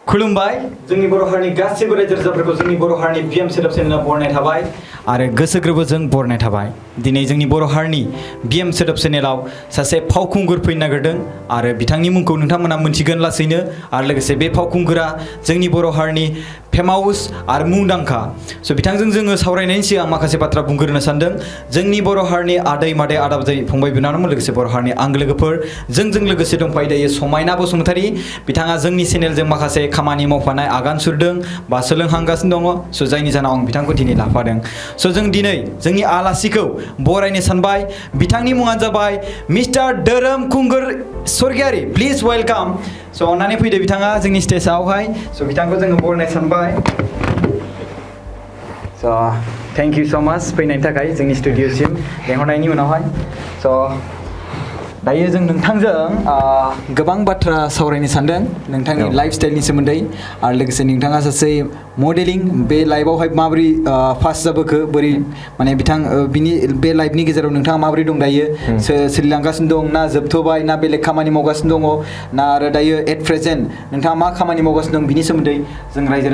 खुलुमबाय जोंनि बर' हारिनि गासैबो रायजो राजाफोरखौ जोंनि बर' हारिनि बिएम सोदोब चेनेलाव बरायनाय थाबाय आरो गोसो गोरबोजों बरायनाय थाबाय। दिनै जोंनि बर' हारिनि बिएम सोदोब चेनेलाव सासे फावखुंगुर फैनो नागिरदों आरो बिथांनि मुंखौ नोंथांमोना मोनथिगोन लासैनो आरो लोगोसे बे फावखुंगुरा जोंनि बर' हारिनि फेमास आरो मुंदांखा। स' बिथांजों जोङो सावरायनायनि सिगां माखासे बाथ्रा बुंग्रोनो सानदों। जोंनि बर' हारिनि आदै मादै आदा बाजै फंबाय बिनानावमोन लोगोसे बर' हारिनि आंगो लोगोफोर जोंजों लोगोसे दंफायो दायो समायना बसुमतारी। बिथाङा जोंनि चेनेलजों माखासे खामानि मावफानाय आगान सुरदों बा सोलोंहांगासिनो दङ। स' जायनि जाहोनाव आं बिथांखौ दिनै लाफादों। स' जों दिनै जोंनि आलासिखौ बरायनो सानबाय। बिथांनि मुङानो जाबाय मिस्टार धोरोम खुंगुर स्वर्गियारी। Please welcome. स' अननानै फैदो बिथाङा जोंनि स्टेजआवहाय। स' बिथांखौ जोङो बरायनो सानबाय। स' थेंक इउ स' माच फैनायनि थाखाय जोंनि स्टुडिअसिम लेंहरनायनि उनावहाय। स' दायो जों नोंथांजों गोबां बाथ्रा सावरायनो सानदों नोंथांनि लाइफ स्टाइलनि सोमोन्दै आरो लोगोसे नोंथाङा सासे मडेलिं बे लाइफआवहाय माबोरै फार्स्ट जाबोखो बोरै माने बिनि बे लाइफनि गेजेराव नोंथाङा माबोरै दं दायो सोलिलांगासिनो दं ना जोबथ'बाय ना बेलेग खामानि मावगासिनो दङ ना आरो दायो एट प्रेजेन्ट नोंथाङा मा खामानि मावगासिनो दं बिनि सोमोन्दै जों रायजो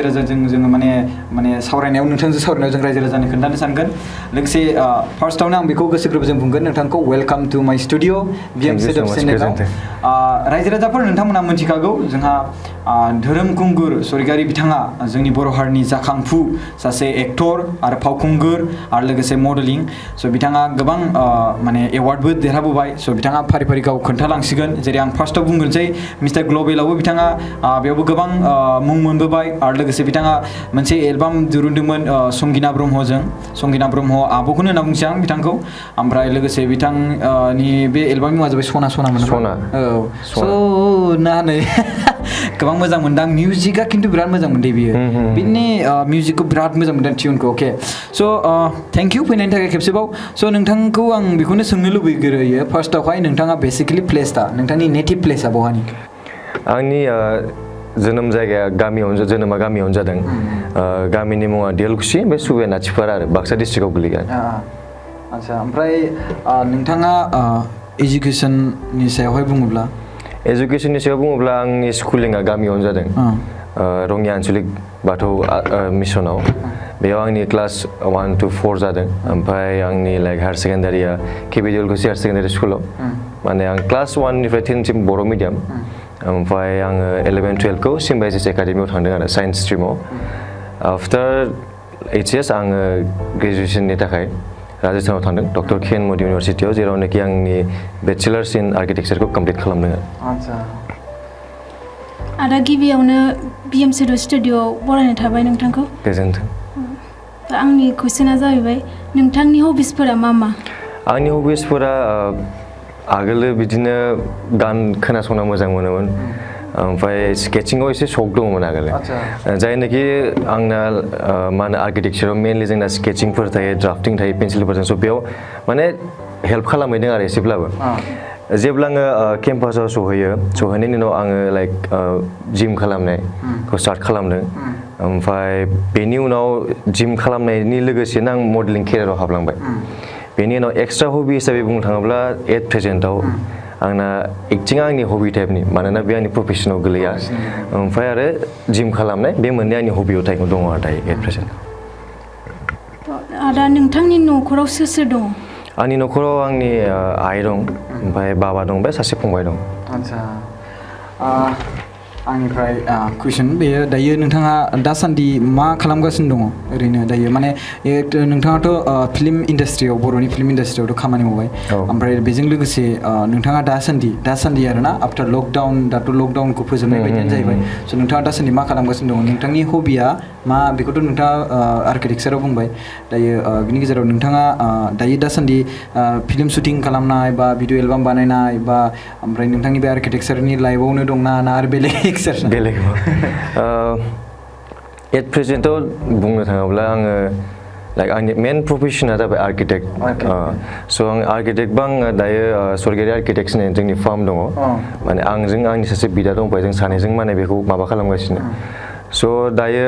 राजाजों जोङो माने सावरायनायाव नोंथांजों सावरायनायाव जों रायजो राजानो खोन्थानो सानगोन। लोगोसे फार्स्टआवनो आं बेखौ गोसो गोरबोजों बुंगोन नोंथांखौ वेलकाम टु माय स्टुडिअ बिएम सोदोब चेनेलाव। रायजो राजाफोर नोंथांमोना मिथिखागौ जोंहा धोरोम खुंगुर स्वर्गियारी बिथाङा जोंनि बर' हारिनि जाखांफु सासे एक्टर आरो फावखुंगुर आरो लोगोसे मडेलिं। स' बिथाङा गोबां माने एवार्डबो देरहाबोबाय। स' बिथाङा फारि फारि गाव खोन्थालांसिगोन। जेरै आं फार्स्टआव बुंग्रोनोसै मिस्टार ग्लबेलावबो बिथाङा बेयावबो गोबां मुं मोनबोबाय आरो लोगोसे बिथाङा मोनसे एलबाम दिरुनदोंमोन संगिना ब्रह्मजों। संगिना ब्रह्म आब'खौनो होनना बुंसै आं बिथांखौ। ओमफ्राय लोगोसे बिथांनि बे एलबामनि मुङा जाबाय सना सना मोन। सना औ सना नै गोबां मोजां मोनदां। मिउजिकआ खिन्थु बिराद मोजां मोनदों बियो। बिनि मिउजिकखौ बिराद मोजां मोनदों टिउनखौ। अके स' थेंक इउ फैनायनि थाखाय खेबसेबाव। स' नोंथांखौ आं बेखौनो सोंनो लुबैग्रोयो फार्स्टआवहाय नोंथाङा बेसिकेलि प्लेसआ नोंथांनि नेटिभ प्लेसआ बहानि? आंनि जोनोम जायगाया जोनोमा गामियावनो जादों। गामिनि मुङा दियालकुसि बे सुबाया नाथिपारा आरो बाक्सा डिस्ट्रिक्टआव गोलैयो। आदसा ओमफ्राय नोंथाङा इडुकेसननि सायावहाय बुङोब्ला? एजुकेसननि सायाव बुङोब्ला आंनि स्कुलिंआ गामियावनो जादों। रङिया आन्चलिक बाथौ मिसनाव। बेयाव आंनि क्लास 1 to 4 जादों। ओमफ्राय आंनि हायार सेकेन्डारिया केबि दियालकुसि हायार सेकेन्डारि स्कुलाव। माने आं क्लास 1 निफ्राय 10 सिम बर' मिडियाम। ओमफ्राय आङो 11, 12 खौ सिम्बायसिस एकाडेमियाव थांदों आरो साइन्स स्ट्रिमाव। आफ्टार HS आङो ग्रेजुवेसननि थाखाय राजस्थानाव थांदों डक्टर के एन मोदी इउनिभारसिटियाव जेरावनोखि आंनि बेचेलार्स इन आर्किटेक्चारखौ कमप्लिट खालामदों। आदसा आदा गिबियावनो बिएम सोदोब स्टुडिअ'आव बरायनाय थाबाय नोंथांखौ। गोजोन्थों। आंनि कुइसना जाहैबाय नोंथांनि हबिसफोरा मा मा? आंनि हबिसफोरा आगोलो बिदिनो गान खोनासंना मोजां मोनोमोन। ओमफ्राय स्केचिंआव एसे शक दङमोन आगोलो। जायनोखि आंना मा होनो आर्किटेक्चाराव मेनलि जोंना स्केचिंफोर थायो ड्राफ्टिं थायो पेन्सिलफोरजों। स' बेयाव माने हेल्प खालामहैदों आरो एसेब्लाबो। जेब्ला आङो केम्पासाव सहैनायनि उनाव आङो जिम खालामनायखौ स्टार्ट खालामदों। ओमफ्राय बेनि उनाव जिम खालामनायनि लोगोसेनो आं मडेलिं केरियाराव हाबलांबाय। बेनि उनाव एक्सट्रा हबि हिसाबै बुंनो थाङोब्ला एट प्रेजेन्टआव आंना एक्टिंआ आंनि हबि टाइपनि मानोना बे आंनि प्रफेसनाव गोलैया। ओमफ्राय आरो जिम खालामनाय बे मोननै आंनि हबियाव टाइपआव दङ आरो दायो एट प्रेजेन्ट। आदा नोंथांनि न'खराव सोर सोर दङ? आंनि न'खराव आंनि आइ दं ओमफ्राय बाबा दं ओमफ्राय सासे फंबाय दं। आदसा आंनिफ्राय कुइसन बेयो दायो नोंथाङा दासान्दि मा खालामगासिनो दङ ओरैनो दायो माने नोंथाङाथ' फिल्म इन्डास्ट्रियाव बर'नि फिल्म इन्डास्ट्रियावथ' खामानि मावबाय। ओमफ्राय बेजों लोगोसे नोंथाङा दासान्दि आरोना आफ्टार लकडाउन दाथ' लकडाउनखौ फोजोबनाय बायदियानो जाहैबाय। स' नोंथाङा दासान्दि मा खालामगासिनो दङ? नोंथांनि हबिया मा बेखौथ' नोंथाङा आर्किटेक्चाराव बुंबाय। दायो बिनि गेजेराव नोंथाङा दायो दासान्दि फिल्म शुटिं खालामनाय बा भिडिअ एलबाम बानायनाय बा ओमफ्राय नोंथांनि बे आर्किटेक्चारनि लाइफआवनो दंना ना आरो बेलेग एट प्रेजेन्टआव बुंनो थाङोब्ला आङो आंनि मेन प्रफेसना जाबाय आर्किटेक्ट। स' आं आर्किटेक्टबा आङो दायो स्वर्गियारी आर्किटेक्ट्स होननाय जोंनि फार्म दङ। माने आंजों आंनि सासे बिदा दंफायो जों सानैजों माने बेखौ माबा खालामगासिनो। स' दायो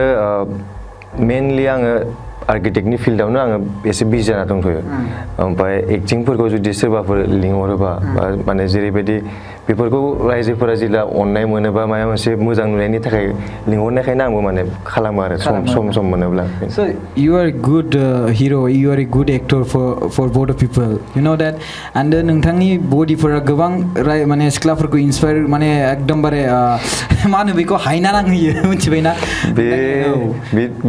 मेनलि आङो आर्किटेक्टनि फिल्डआवनो आङो एसे बिजि जाना दंथ'यो। ओमफ्राय एक्टिंफोरखौ जुदि सोरबाफोर लिंहरोबा माने जेरैबायदि बेफोरखौ रायजोफोरा जेब्ला अननाय मोनोबा माबा मोनसे मोजां नुनायनि थाखाय लिंहरनायखायनो आंबो माने खालामो आरो सम मोनोब्ला So you are a good hero, you are a good actor for both of people, you know that. And नोंथांनि बडिफोरा गोबां माने सिख्लाफोरखौ इन्सपायर माने एकदमबारे मा होनो बेखौ हायना नांहोयो मिथिबायना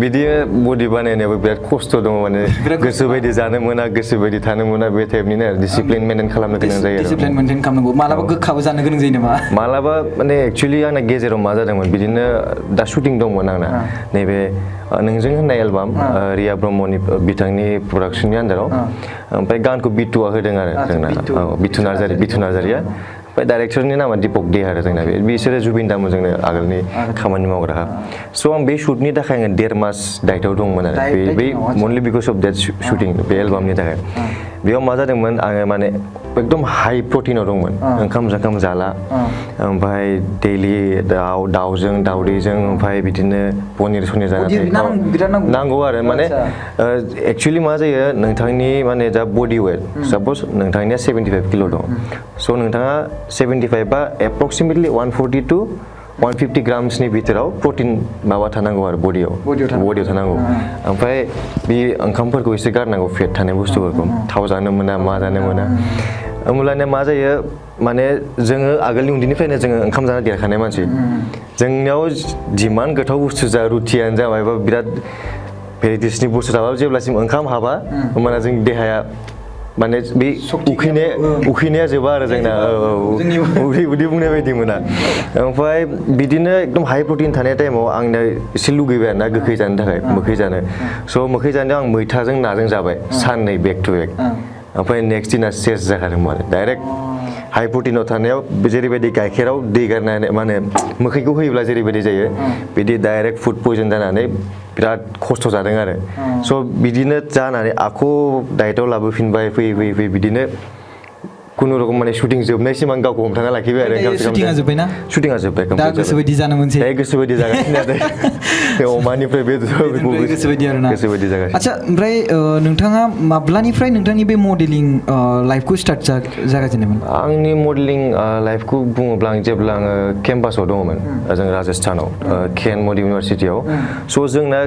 बिदि बडि बानायनायावबो बिराद खस्थ' दङ माने गोसो बायदि जानो मोना गोसो बायदि थानो मोना बे टाइपनिनो आरो डिसिप्लिन मेनटेन खालामनो गोनां जायो डिसिप्लिन मेनटेन खालामनांगौ मालाबा गोखाबो जानो गोनां जायो नामा मालाबा माने एक्चुअली आंना गेजेराव मा जादोंमोन बिदिनो दा शुटिं दंमोन आंना नैबे नोंजों होननाय एलबाम रिया ब्रह्मनि बिथांनि प्रडाक्शननि आन्दाराव ओमफ्राय गानखौ बिटुआ होदों आरो जोंना बिटु नार्जारिया ओमफ्राय डाइरेक्टरनि नामा दीपक दे आरो जोंना बिसोरो जुबिन दामोन जोंनो आगोलनि खामानि मावग्रा स' आं बे शुटनि थाखाय आङो 1.5 मास दायटआव दंमोन आरो बै अनलि बिकज अफ द्याट शुटिं बे एलबामनि थाखाय बेयाव मा जादोंमोन आङो माने एकदम हाई प्रटिनाव दंमोन ओंखाम जाला ओमफ्राय दैलि दाउजों दाउदैजों ओमफ्राय बिदिनो पनिर सनिर जानानै नांगौ आरो माने एक्चुअलि मा जायो नोंथांनि माने जा बडि वेट साप'ज नोंथांनिया 75 किल' दं स' नोंथाङा 75 बा एप्रक्सिमेटलि 140 to 150 ग्राम्सनि भितराव प्रटिन माबा थानांगौ आरो बडियाव थानांगौ ओमफ्राय बे ओंखामफोरखौ एसे गारनांगौ फेट थानाय बुस्थुफोरखौ थाव जानो मोना मा जानो मोना होमब्लानिया मा जायो माने जोङो आगोलनि उन्दैनिफ्रायनो जोङो ओंखाम जाना देरखानाय मानसि जोंनियाव जिमान गोथाव बुस्थु जा रुटियानो जाबाय बा बिराद भेराइटिसनि बुस्थु थाबाबो जेब्लासिम ओंखाम हाबा होमबाना जोंनि देहाया माने बे उखैनाया जोबा आरो जोंना उदै बुंनाय बायदि मोना ओमफ्राय बिदिनो एकदम हाई प्रटिन थानाय टाइमाव आंनो एसे लुगैबाय आरोना गोखै जानो थाखाय मोखै जानो स' मोखै जानायाव आं मैथाजों नाजों जाबाय साननै बेक टु बेक ओमफ्राय नेक्स्ट दिना सेस जाखादोंमोन आरो डाइरेक्ट हाई प्रटिनाव थानायाव जेरैबायदि गाइखेराव दै गारनानै मा होनो मोखैखौ होयोब्ला जेरैबायदि जायो बिदि डाइरेक्ट फुड पयजन जानानै बिराद खस्थ' जादों आरो स' बिदिनो जानानै आख' डाइटआव लाबोफिनबाय फैयै बिदिनो खुनुरकम माने शुटिं जोबनायसिम आं गावखौ हमथाना लाखिबाय आरो शुटिंआ जोब्बायना शुटिंआ जोब्बाय दा गोसोबायदि जानो मोनसै गोसोबायदि जागासिनो आरो अमानिफ्राय गोसोबायदि आरोना गोसोबायदि जागासिनो आच्छा ओमफ्राय नोंथाङा माब्लानिफ्राय नोंथांनि बे मडेलिं लाइफखौ स्टार्ट जागायजेनदोंमोन आंनि मडेलिं लाइफखौ बुङोब्ला आं जेब्ला आङो केम्पासाव दङमोन जों राजस्थानाव केन मड इउनिभारसिटियाव स' जोंना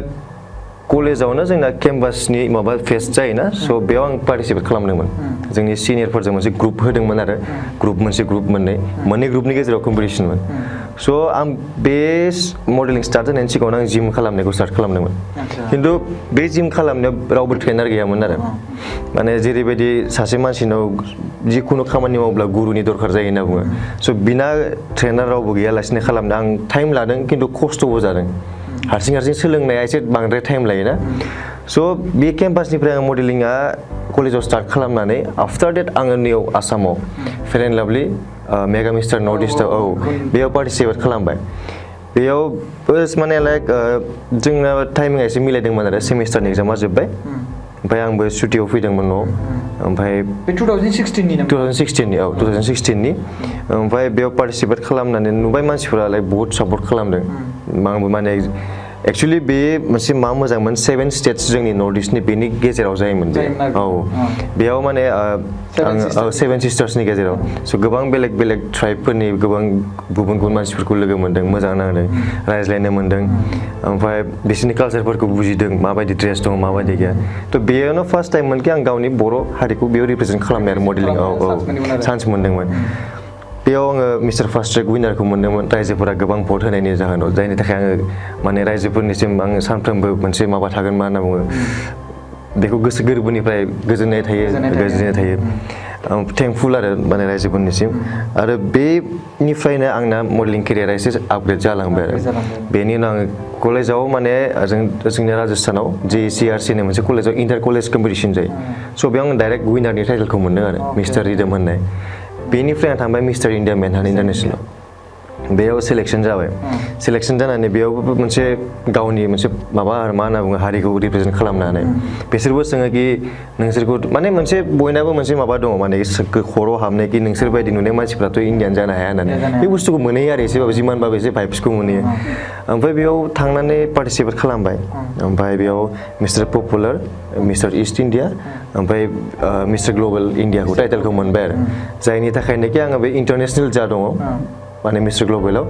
कलेजावनो जोंना केम्पासनि माबा फेस्ट जायोना स' बेयाव आं पार्टिसिपेट खालामदोंमोन जोंनि सिनियरफोरजों मोनसे ग्रुप होदोंमोन आरो ग्रुप मोननै ग्रुपनि गेजेराव कम्पिटिसनमोन स' आं बे मडेलिं स्टार्ट जानायनि सिगाङावनो आं जिम खालामनायखौ स्टार्ट खालामदोंमोन खिन्थु बे जिम खालामनायाव रावबो ट्रेनार गैयामोन आरो माने जेरैबायदि सासे मानसिनाव जिखुनु खामानि मावब्ला गुरुनि दरखार जायो होनना बुङो स' बिना ट्रेनार रावबो गैयालासिनो खालामदों आं टाइम लादों खिन्थु खस्थ'बो जादों हारसिं सोलोंनाया एसे बांद्राय टाइम लायोना स' बे केम्पासनिफ्राय आं मडेलिंआ कलेजाव स्टार्ट खालामनानै आफ्टार डेट आङो नैयाव आसामाव फेर एन्ड लाभलि मेगा मिस्टार नर्थ इस्टआव बेयाव पार्टिसिपेट खालामबाय बेयाव माने लाइक जोंना टाइमिंआ एसे मिलायदोंमोन आरो सेमिस्टारनि एग्जामा जोब्बाय ओमफ्राय आंबो सुटियाव फैदोंमोन न'आव ओमफ्राय 2016नि ओमफ्राय बेयाव पार्टिसिपेट खालामनानै नुबाय मानसिफोरा लाइक बहुत सापर्ट खालामदों आंबो माने एक्चुअलि बे मोनसे मा मोजांमोन 7 स्टेट्स जोंनि नर्थ इस्टनि बेनि गेजेराव जायोमोन बे बेयाव माने 7 सिस्टार्सनि गेजेराव स' गोबां बेलेग ट्राइबफोरनि गोबां गुबुन मानसिफोरखौ लोगो मोन्दों मोजां नांदों रायज्लायनो मोन्दों ओमफ्राय बिसोरनि कालचारफोरखौ बुजिदों माबायदि ड्रेस दं माबायदि गैया थ' बेयावनो फार्स्ट टाइममोनखि आं गावनि बर' हारिखौ बेयाव रिप्रेजेन्ट खालामनाय आरो मडेलिं चान्स मोन्दोंमोन बेयाव आङो मिस्टार फार्स्ट ट्रेक उइनारखौ मोन्दोंमोन रायजोफोरा गोबां भट होनायनि जाहोनाव जायनि थाखाय आङो माने रायजोफोरनिसिम आङो सानफ्रोमबो मोनसे माबा थागोन मा होनना बुङो बेखौ गोसो गोरबोनिफ्राय गोजोननाय थायो थेंकफुल आरो माने रायजोफोरनिसिम आरो बेनिफ्रायनो आंना मडेलिं केरियारा एसे आपग्रेड जालांबाय आरो बेनि उनाव आङो कलेजाव माने जोंनि राजस्थानाव JCRC होननाय मोनसे कलेजाव इन्टार कलेज कम्पिटिसन जायो स' बेयाव आं डाइरेक्ट उइनारनि टाइटेलखौ मोन्दों आरो मिस्टार रिदम होननाय बेनिफ्राय आं थांबाय मिस्टार इन्डिया मेनहान इन्टारनेसनेलाव बेयाव सिलेक्शन जाबाय सिलेक्शन जानानै बेयावबो मोनसे गावनि मोनसे माबा मा होनना बुङो हारिखौ रिप्रेजेन्ट खालामनानै बिसोरबो सोङो कि नोंसोरखौ माने मोनसे बयनाबो मोनसे माबा दङ माने खर'आव हाबनाय कि नोंसोर बायदि नुनाय मानसिफ्राथ' इण्डियान जानो हाया होननानै बे बुस्थुखौ मोनहैयो आरो एसेबाबो जिमानबाबो एसे भाइब्सखौ मोनहैयो ओमफ्राय बेयाव थांनानै पार्टिसिपेट खालामबाय ओमफ्राय बेयाव mister popular mister east India ओमफ्राय मिस्टार ग्लबेल इण्डियाखौ टाइटेलखौ मोनबाय आरो जायनि थाखायनोखि आङो बे इन्टारनेसनेल जा दङ माने मिस्टार ग्लबेलाव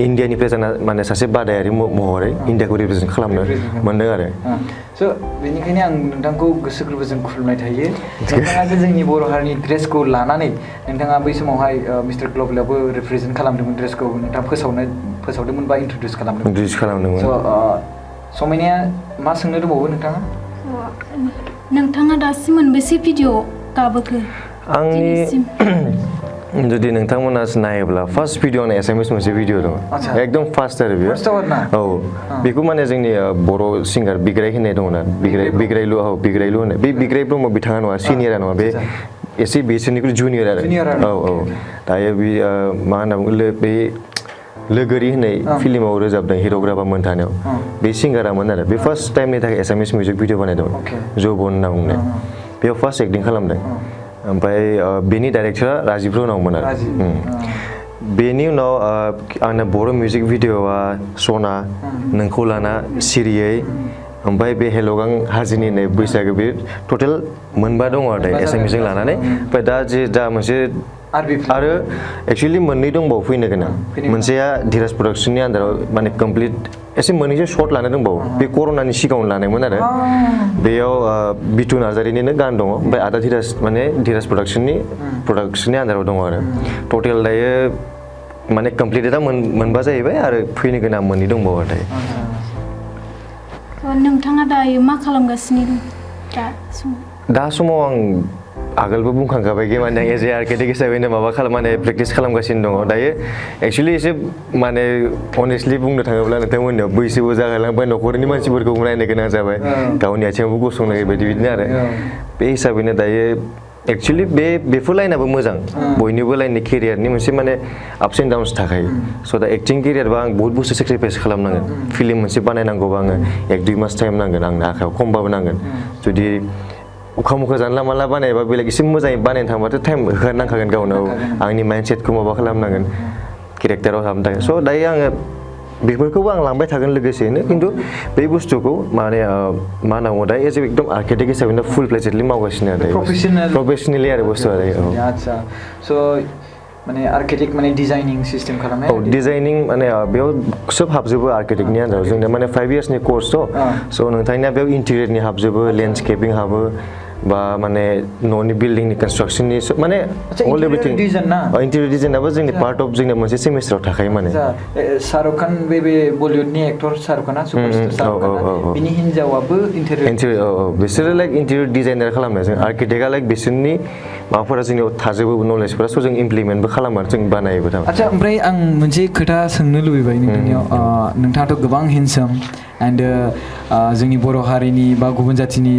इण्डियानिफ्राय जाना माने सासे बादायारि महरै इण्डियाखौ रिप्रेजेन्ट खालामनो मोनदों आरो स' बेनिखायनो आं नोंथांखौ गोसो गोरबोजों खुलुमनाय थायो नोंथाङा जे जोंनि बर' हारिनि ड्रेसखौ लानानै नोंथाङा बै समावहाय मिस्टार ग्लबेलावबो रिप्रेजेन्ट खालामदोंमोन ड्रेसखौ नोंथाङा फोसावदोंमोन बा इन्ट्रडिउस खालामदोंमोन स' समायनाया मा सोंनो दंबावो नोंथाङा नोंथाङा दासिम मोनबेसे भिडिअ गाबोखो आंनि जुदि नोंथांमोना नायोब्ला फार्स्ट भिडिअ आंना एसामिस मोनसे भिडिअ दङ एकदम फार्स्ट आरो बेयो औ बेखौ माने जोंनि बर' सिंगार बिग्राय होननाय दङना बिग्रायलु होननाय बे बिग्राय ब्रह्म बिथाङा नङा सिनियरा नङा बे एसे बिसोरनिख्रुइ जुनियर आरो औ दायो बे मा होनना बुङो बे लोगोरि होननाय फिल्माव रोजाबदों हिर'ग्राफा मोनथानायाव बे सिंगारामोन आरो बे फार्स्ट टाइमनि थाखाय एसामिस मिउजिक भिडिअ बानायदोंमोन जौबन होनना बुंनाय बेयाव फार्स्ट एक्टिं खालामदों ओमफ्राय बेनि डाइरेक्टरा राजिब रनावमोन आरो बेनि उनाव आंना बर' मिउजिक भिडिअआ सना नोंखौ लाना सिरियै ओमफ्राय बे हेल'गां हाजोनि होननाय बैसागो बे टटेल मोनबा दङ आरो एसामिसजों लानानै ओमफ्राय दा मोनसे आरो एक्सुवेलि मोननै दंबावो फैनो गोनां मोनसेया धीराज प्रडाक्शननि आन्दाराव माने कमप्लिट एसे मोननैसो शर्ट लानो दंबावो बे कर'नानि सिगाङाव लानायमोन आरो बेयाव बिटु नार्जारिनिनो गान दङ ओमफ्राय आदा धीराज प्रडाक्शननि आन्दाराव दङ आरो टटेल दायो माने कमप्लिटेडा मोनबा जाहैबाय आरो फैनो गोनां मोननै दंबावो आरो नोंथाङा दायो मा खालामगासिनो दा समाव आं आगोलबो बुंखांखाबाय कि माने एज ए आर्किटेक्ट हिसाबैनो माबा माने प्रेक्टिस खालामगासिनो दङ दायो एक्सुवेलि एसे माने अनेस्टलि बुंनो थाङोब्ला नोंथांमोननियाव बैसोबो जागायलांबाय न'खरनि मानसिफोरखौ नायनो गोनां जाबाय गावनि आथिङावबो गसंनो बिदिनो आरो बे हिसाबैनो दायो एक्सुवेलि बेफोर लाइनाबो मोजां बयनिबो लाइननि केरियारनि मोनसे माने आप्स एन्ड डाउन्स थाखायो स' दा एक्टिं केरियारबा आं बहुत बुस्थु सेक्रिफाइस खालामनांगोन फिल्म मोनसे बानायनांगौबा आङो 1-2 मास टाइम नांगोन आंनो आखायाव खमबाबो नांगोन जुदि उखा जानला मानला बानायबा बेलेग एसे मोजाङै बानायनो थांबाथ' टाइम होनांखागोन गावनो आंनि माइन्डसेटखौ माबा खालामनांगोन केरेक्टाराव हाबनो थाखाय स' दायो आङो बेफोरखौबो आं लांबाय थागोन लोगोसेनो खिन्थु बे बुस्थुखौ माने मा होनना बुङो दा एज एकदम आर्किटेक्ट हिसाबैनो फुल फ्लेजेडलि मावगासिनो आरो प्रफेसनेलि आरो बुस्थुआ आदसा स' माने आर्किटेक्ट माने डिजाइनिं सिस्टेम खालामनाय औ डिजाइनिं माने बेयाव सोब हाबजोबो आर्किटेक्टनि आन्दाराव जोंना माने 5 इयार्सनि कर्स स' नोंथांनिया बेयाव इन्टिरियरनि हाबजोबो लेन्डस्केपिं हाबो बा माने न'नि बिल्डिंनि कन्स्ट्राक्शननि माने अल एभ्रिथिं इन्टिरियर डिजाइनाबो जोंनि पार्ट अफ जोंनि मोनसे सेमिस्टाराव थाखायो माने शाहरुख खान बे बलिउडनि एक्टर शाहरुख खाना बिनि हिन्जावाबो इन्टिरियर बिसोरो लाइक इन्टिरियर डिजाइनार खालामो जों आर्किटेक्टआ लाइक बिसोरनि माबाफोरा जोंनियाव थाजोबो नलेजफोरा स' जों इमप्लिमेन्टबो खालामो जों बानायोबो थारमाने आदसा ओमफ्राय आं मोनसे खोथा सोंनो लुबैबाय नोंथांनियाव नोंथाङाथ' गोबां हेन्डसाम एन्ड जोंनि बर' हारिनि बा गुबुन जाथिनि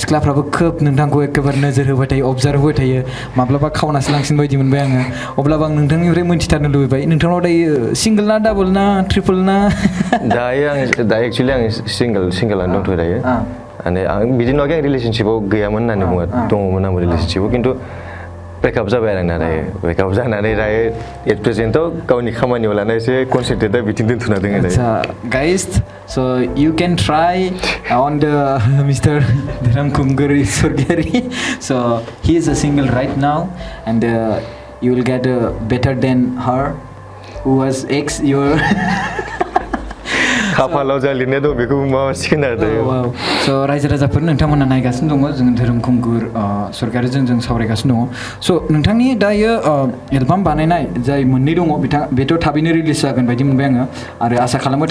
सिख्लाफ्राबो खोब नोंथांखौ एखेबारे नोजोर होबाय थायो अबजार्भ होबाय थायो माब्लाबा खावनासो लांसिन बायदि मोनबाय आङो अब्लाबो आं नोंथांनिफ्राय मोनथिथारनो लुबैबाय नोंथांनाव दायो सिंगोल ना डाबल ना ट्रिपल ना दायो एक्सुवेलि आं सिंगोलानो दंथ'यो दायो माने आं बिदि नङा आं रिलेसनशिपआव गैयामोन होननानै बुङो दङमोन आंबो रिलेसनशिपआव खिन्थु ब्रेकआप जाबाय आरो आंना दायो ब्रेकआप जानानै दायो एट प्रेजेन्टआव गावनि खामानियाव लाना एसे कनसेन्ट्रेटेड बिथिं दोनथ'ना दङ दायो guys so you can try on the Mr. Dharam Kumgar Surgari so he is a single right now and you will get better than her who was ex your खाफालाव जा लिरनाय दं बेखौ माबासिगोन आरो दायो स' रायजो राजाफोर नोंथांमोना नायगासिनो दङ जों धोरोम खुंगुर सरकारिजों जों सावरायगासिनो दङ स' नोंथांनि दायो एलबाम बानायनाय जाय मोननै दङ बेथ' थाबैनो रिलिज जागोन बायदि मोनबाय आङो आरो आसा खालामो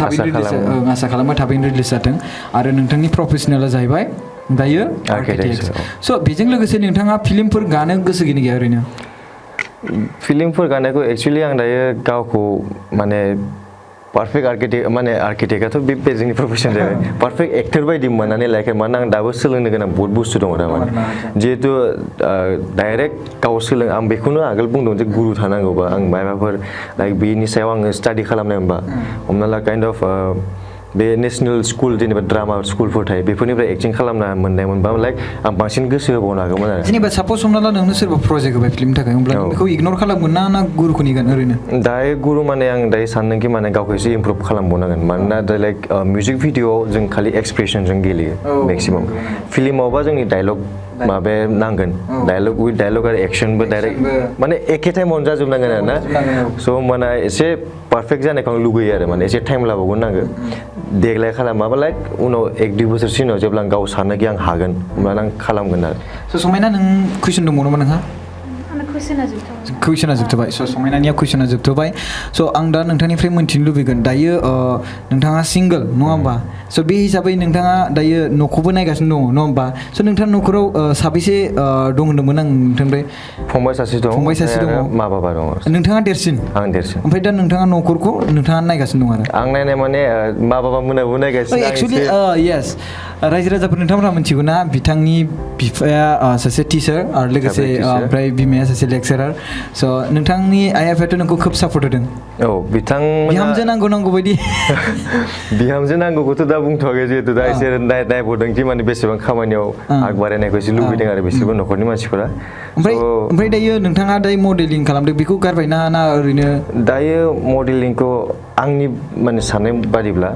थाबैनो रिलिज जाथों आरो नोंथांनि प्रफेसनेला जाहैबाय दायो आर्किटेक्ट स' बेजों लोगोसे नोंथाङा फिल्मफोर गानो गोसो गैया ओरैनो फिल्मफोर गानायखौ एक्सुवेलि आं दायो गावखौ माने पारफेक्ट आर्किटेक्ट माने आर्किटेक्टआथ' बे जोंनि प्रफेसन जाबाय पारफेक्ट एक्टर बायदि मोननानै लायाखै मानोना आं दाबो सोलोंनो गोनां बहुत बुस्थु दङ थारमाने जिहेतु डाइरेक्ट गाव सोलों आं बेखौनो आगोल बुंदों जे गुरु थानांगौबा आं माबाफोर लाइक बेनि सायाव आङो स्टाडि खालामनाय होनबा हमना ला काइन्ड अफ बे नेशनेल स्कुल जेनेबा ड्रामा स्कुलफोर थायो बेफोरनिफ्राय एक्टिं खालामना मोननाय मोनबा लाइक आं बांसिन गोसो होबावनो हागौमोन आरो जेनेबा सापस हमना ला नोंनो सोरबा प्रजेक्ट होबाय फिल्मनि थाखाय होमब्ला बेखौ इगनर खालामगोन ना गुरुखौ नेगोन ओरैनो दायो गुरु माने आं दायो सानदोंखि माने गावखौ एसे इमप्रुभ खालामबावनांगोन मानोना दा लाइक मिउजिक भिडिअ'आव जों खालि एक्सप्रेसनजों गेलेयो मेक्सिमाम फिल्मावबा जोंनि डायलग माबाया नांगोन डायलग विथ डायलग आरो एक्सनबो डाइरेक्ट माने एखे टाइमावनो जाजोबनांगोन आरो ना स' होमबाना एसे पारफेक्ट जानायखौ आं लुगैयो आरो माने एसे टाइम लाबावगोन नांगौ देग्लाय खालामाबा लाइक उनाव 1-2 बोसोरसो उनाव जेब्ला आं गाव सानोखि आं हागोन होमब्ला आं खालामगोन आरो स' समायना नों कुइसन दंबावो नामा नोंहा कुइसना जोबथ'बाय स' समायनानिया कुइसना जोबथ'बाय स' आं दा नोंथांनिफ्राय मोन्थिनो लुबैगोन दायो नोंथाङा सिंगोल नङा होमबा स' बे हिसाबै नोंथाङा दायो न'खौबो नायगासिनो दङ नङा होमबा स' नोंथांनि न'खराव साबैसे दं होनदोंमोन आं नोंथांनिफ्राय फंबाय सासे दं मा बाबा दङ नोंथाङा देरसिन आं देरसिन ओमफ्राय दा नोंथाङा न'खरखौ नोंथाङा नायगासिनो दं आरो आं नायनाय माने मा बाबा मोनाबो नायगासिनो एक्सुवेलि येस रायजो राजाफोर नोंथांमोनहा मिथिगौ ना बिथांनि बिफाया सासे टिचार आरो लोगोसे ओमफ्राय बिमाया सासे लेक्सारार स' नोंथांनि आइ आफायाथ' नोंखौ खोब सापर्ट होदों औ बिहामजो नांगौ बायदि बिहामजो नांगौखौथ' दा बुंथ'वाखै जिहेतु दा एसे नायबोदोंखि माने बेसेबां खामानियाव आग बारायनायखौ एसे लुबैदों आरो बिसोरबो न'खरनि मानसिफोरा ओमफ्राय दायो नोंथाङा दायो मडेलिं खालामदों बेखौ गारबायना ना ओरैनो दायो मडेलिंखौ आंनि माने साननाय बादिब्ला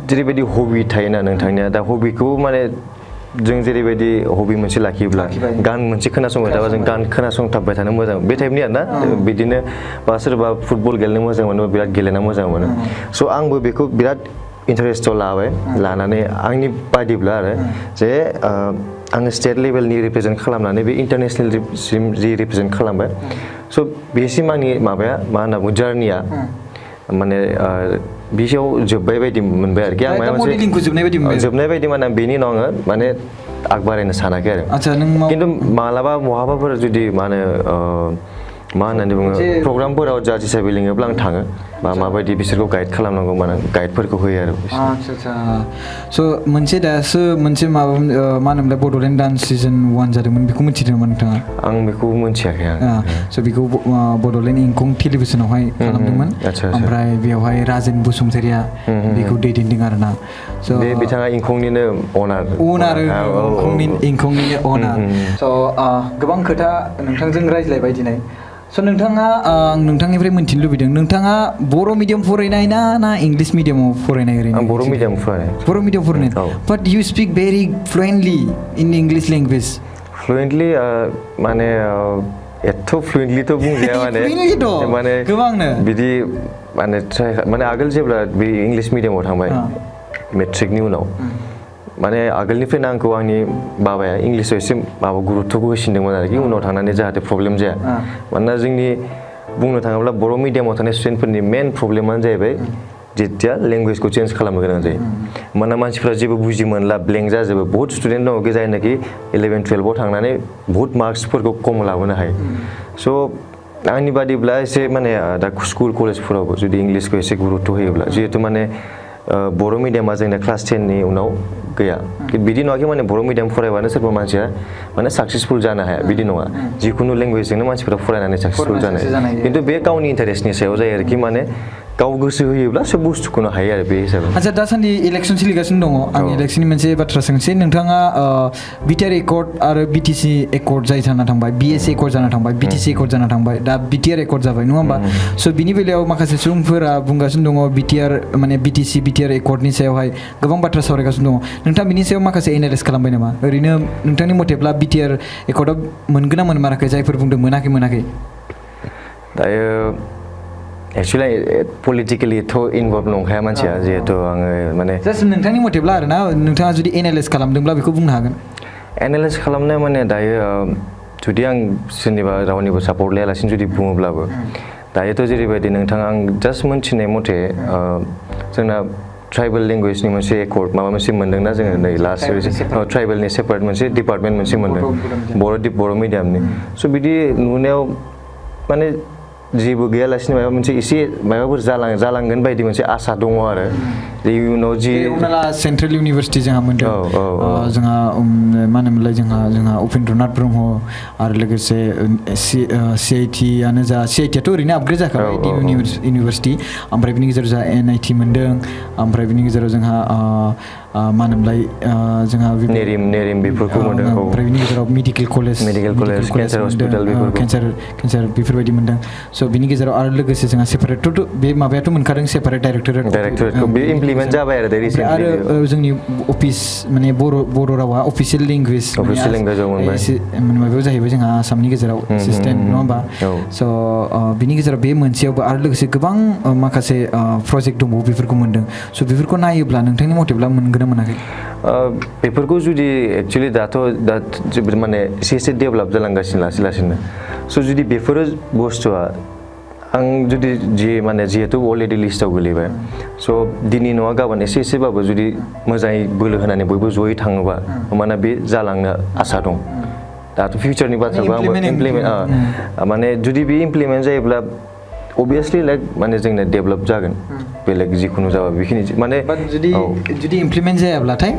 जेरैबायदि हबि थायोना नोंथांनिया दा हबिखौ माने जों जेरैबायदि हबि मोनसे लाखियोब्ला गान मोनसे खोनासंबाय थाबा जों गान खोनासंथाबबाय थानो मोजां बे टाइपनि आरोना बिदिनो बा सोरबा फुटबल गेलेनो मोजां मोनो बिराद गेलेनो मोजां मोनो स' आंबो बेखौ बिराद इन्टारेस्टआव लाबाय लानानै आंनि बादिब्ला आरो जे आङो स्टेट लेभेलनि रिप्रेजेन्ट खालामनानै बे इन्टारनेसनेलसिम जि रिप्रेजेन्ट खालामबाय स' बेसिम आंनि माबाया मा होनना बुङो जार्निया माने बियाव जोब्बाय बायदि मोनबाय आरोखि आं माबा मोनसे जोबनाय बायदि माने बेनि उनाव आङो माने आग बारायनो सानाखै आरो खिन्थु मालाबा बहाबाफोर जुदि मा होननानै बुङो प्रग्रामफोराव जाज हिसाबै लिङोब्ला आं थाङो बा माबायदि बिसोरखौ गाइड खालामनांगौ माने गाइडफोरखौ होयो आरो स' मोनसे दासो मोनसे माबा मा होनोमोनलाय बड'लेण्ड डान्स सिजन 1 जादोंमोन बेखौ मिथिदोंमोन नोंथाङा आं बेखौ मिथियाखै स' बेखौ बड'लेण्ड इंखं टेलिभिसनावहाय खालामदोंमोन ओमफ्राय बेवहाय राजेन बसुमतारिया बेखौ दैदेनदों आरोना स' बे बिथाङा इंखंनिनो अनार इंखंनिनो अनार स' गोबां खोथा नोंथांजों रायज्लायबाय दिनै स' नोंथाङा आं नोंथांनिफ्राय मिन्थिनो लुबैदों नोंथाङा बर' मिडियाम फरायनाय ना इंलिस मिडियामाव फरायनाय ओरैनो आं बर' मिडियाम फरायनाय बाट इउ स्पिक भेरि फ्लुएन्टलि इन इंलिश लेंगुवेज फ्लुएन्टलि माने एथ' फ्लुएन्टलिथ' बुंजाया माने गोबांनो बिदि माने आगोल जेब्ला बे इंलिस मिडियामाव थांबाय मेट्रिकनि उनाव माने आगोलनिफ्रायनो आंखौ आंनि बाबाया इंलिसाव एसे माबा गुरुत्वखौ होसिनदोंमोन आरोखि उनाव थांनानै जाहाथे प्रब्लेम जाया मानोना जोंनि बुंनो थाङोब्ला बर' मिडियामाव थानाय स्टुडेन्टफोरनि मेन प्रब्लेमानो जाहैबाय जेथिया लेंगुवेजखौ चेन्ज खालामनो गोनां जायो मानोना मानसिफ्रा जेबो बुजि मोनला ब्लेंक जाजोबो बहुत स्टुडेन्ट दङ जायनाखि 11-12आव थांनानै बहुत मार्क्सफोरखौ खम लाबोनो हायो स' आंनि बादिब्ला एसे माने दा स्कुल कलेजफोरावबो जुदि इंलिसखौ एसे गुरुत्व होयोब्ला जिहेतु माने बर' मिडियामा जोंना क्लास 10नि उनाव गैया बिदि नङाखि माने बर' मिडियाम फरायबानो सोरबा मानसिया माने साक्सेसफुल जानो हाया बिदि नङा जिखुनु लेंगुवेजजोंनो मानसिफोरा फरायनानै साक्सेसफुल जानो हायो खिन्थु बे गावनि इन्टारेस्टनि सायाव जायो आरोखि माने गाव गोसो होयोब्ला सोब बुस्थुखौनो हायो आरो बे हिसाबै आচ্ছা दासान्दि इलेक्सन सोलिगासिनो दङ आं इलेक्सननि मोनसे बाथ्रा सोंसै नोंथाङा बिटिआर एकर्ड आरो बिटिसि एकर्ड जाय जाना थांबाय बिएस एकर्ड जाना थांबाय बिटिसि एकर्ड जाना थांबाय दा बिटिआर एकर्ड जाबाय नङा होमबा स' बिनि बेलायाव माखासे सुबुंफोरा बुंगासिनो दङ बिटिआर माने बिटिसि बिटिआर एकर्डनि सायावहाय गोबां बाथ्रा सावरायगासिनो दङ नोंथाङा बिनि सायाव माखासे एनालाइज खालामबाय नामा ओरैनो नोंथांनि मथेब्ला बिटिआर एकर्डआ मोनगोन ना मोनमाराखै जायफोर बुंदों मोनाखै दायो एक्चुअली पलिटिकेलिथ' इनभल्भ नंखाया मानसिया जिहेतु आङो माने जास्ट नोंथांनि मथेब्ला आरोना नोंथाङा जुदि एनालाइज खालामदोंब्ला बेखौ बुंनो हागोन एनालाइज खालामनाय माने दायो जुदि आं सोरनिबा रावनिबो सापर्ट लायालासिनो जुदि बुङोब्लाबो दायोथ' जेरैबायदि नोंथाङा आं जास्ट मोनथिनाय मथे जोंना ट्राइबेल लेंगुवेजनि मोनसे एकर्ड माबा मोनसे मोन्दोंना जोङो नै लास्ट ट्राइबेलनि सेपारेट मोनसे डिपार्टमेन्ट मोनसे मोन्दों बर' मिडियामनि स' बिदि नुनायाव माने जेबो गैयालासिनो माबा मोनसे एसे माबाफोर जालांगोन बायदि मोनसे आसा दङ आरो इयुनाव जि हमना ला सेन्ट्रेल इउनिभारसिटि जोंहा मोनदों जोंहा मा होनोमोनलाय जोंहा उपेन्द्रनाथ ब्रह्म आरो लोगोसे CIT आनो जा CIT आथ' ओरैनो आपग्रेड जाखाबाय इउनिभारसिटि ओमफ्राय बिनि गेजेराव जोंहा NIT मोनदों ओमफ्राय बिनि गेजेराव जोंहा मा होनोमोनलाय जोंहा नेरिम बेफोरखौ मोनदों ओमफ्राय बिनि गेजेराव medical college cancer hospital cancer बेफोरबायदि मोनदों स' बिनि गेजेराव आरो लोगोसे जोंहा सेपारेट बे माबायाथ' मोनखादों सेपारेट डाइरेक्टरेटखौ बे इमप्लिमेन्ट जाबाय आरो आरो जोंनि अफिस माने बर' रावा अफिसियेल लेंगुवेज माबायाव जाहैबाय जोंहा आसामनि गेजेराव एसिस्टेन्ट नङा होमबा स' बिनि गेजेराव बे मोनसेयावबो आरो लोगोसे गोबां माखासे प्रजेक्ट दंबावो बेफोरखौ मोनदों स' बेफोरखौ नायोब्ला नोंथांनि मथेब्ला मोनगोन ना मोनाखै बेफोरखौ जुदि एक्चुअलि दा जोबोद माने एसे डेभेलप जालांगासिनो लासैनो स' जुदि बेफोरो बुस्थुआ आं जुदि जिहेतु अलरेडि लिस्टआव गोलैबाय स' दिनै नङा गाबोन एसेबाबो जुदि मोजाङै बोलो होनानै बयबो जयै थाङोबा होमबाना बे जालांनो आसा दं दाथ' फिउचारनि बाथ्राखौ आंबो माने जुदि बे इमप्लिमेन्ट जायोब्ला अभियासलि लाइक माने जोंना डेभेलप जागोन बेलेग जिखुनु जाबा बेखिनि माने जुदि इमप्लिमेन्ट जायाब्लाथाय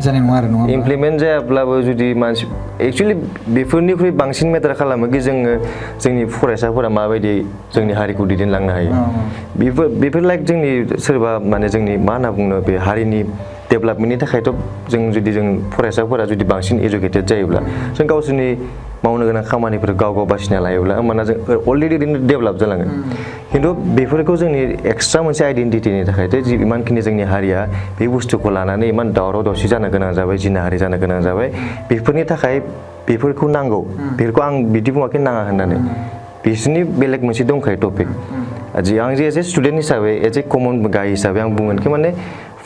जानाय नङा आरो इमप्लिमेन्ट जायाब्लाबो जुदि मानसि एक्चुअलि बेफोरनिख्रुइ बांसिन मेटार खालामो कि जोंनि फरायसाफोरा माबायदि जोंनि हारिखौ दैदेनलांनो हायो बेफोर लाइक जोंनि सोरबा माने जोंनि मा होनना बुङो बे हारिनि डेभेलपमेन्टनि थाखायथ' जों फरायसाफोरा जुदि बांसिन एजुकेटेड जायोब्ला जों गावसोरनि मावनो गोनां खामानिफोरखौ गाव बासिना लायोब्ला होमबाना जों अलरेडि डेभेलप जालांगोन खिन्थु बेफोरखौ जोंनि एक्सट्रा मोनसे आइडेन्टिटिनि थाखाय इमानखिनि जोंनि हारिया बे बुस्थुखौ लानानै इमान दावराव दावसि जानो गोनां जाबाय जिनाहारि जानो गोनां जाबाय बेफोरनि थाखाय बेफोरखौ नांगौ बेफोरखौ आं बिदि बुङाखै नाङा होननानै बिसोरनि बेलेग मोनसे दंखायो टपिक आं जे एज ए स्टुडेन्ट हिसाबै एज ए कमन गाइ हिसाबै आं बुंगोन कि माने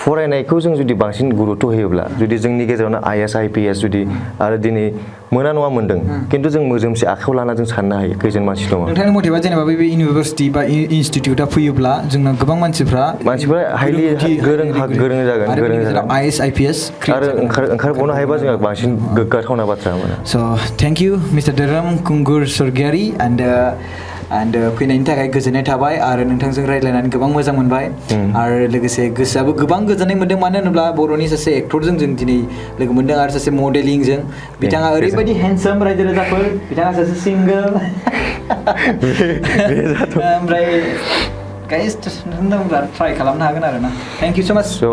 फरायनायखौ जों जुदि बांसिन गुरुत्व होयोब्ला जुदि जोंनि गेजेरावनो IAS IPS जुदि आरो दिनै मोना नङा मोनदों खिन्थु जों मोजोमसे आखायाव लाना जों साननो हायो खैजोन मानसि दङ नोंथांनि मथेबा जेनेबा बे इउनिभारसिटि बा इनस्टिटिउटआ फैयोब्ला जोंना गोबां मानसिफ्रा हाइलि गोरों जागोन IAS IPS आरो ओंखारबावनो हायोबा जोंहा बांसिन गोग्गाथावना बाथ्रा मोनो स' थेंक इउ मिस्टार धोरोम कुंगुर स्वर्गियारि एन्ड फैनायनि थाखाय गोजोननाय थाबाय आरो नोंथांजों रायज्लायनानै गोबां मोजां मोनबाय आरो लोगोसे गोसोआबो गोबां गोजोननाय मोन्दों मानो होनोब्ला बर'नि सासे एक्टरजों जों दिनै लोगो मोन्दों आरो सासे मडेलिंजों बिथाङा ओरैबायदि हेन्डसाम रायजो राजाफोर बिथाङा सासे सिंगोल ओमफ्राय गाइस ट्राइ खालामनो हागोन आरो ना थेंक इउ स' माच स'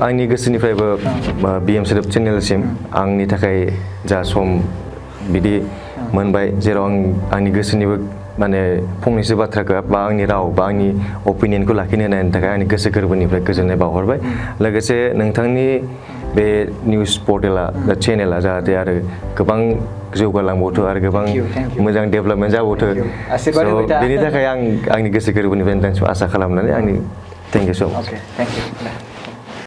आंनि गोसोनिफ्रायबो BM सोदोब चेनेलसिम आंनि थाखाय जा सम बिदि मोनबाय जेराव आंनि गोसोनिबो माने फंनैसो बाथ्राखौ बा आंनि राव बा आंनि अपिनियनखौ लाखिनो होनायनि थाखाय आंनि गोसो गोरबोनिफ्राय गोजोननाय बावहरबाय लोगोसे नोंथांनि बे निउस पर्टेला चेनेला जाहाथे आरो गोबां जौगालांबावथो आरो गोबां मोजां डेभेलपमेन्ट जाबावथो बेनि थाखाय आंनि गोसो गोरबोनिफ्राय नोंथांसिम आसा खालामनानै आंनि थेंक इउ स' माच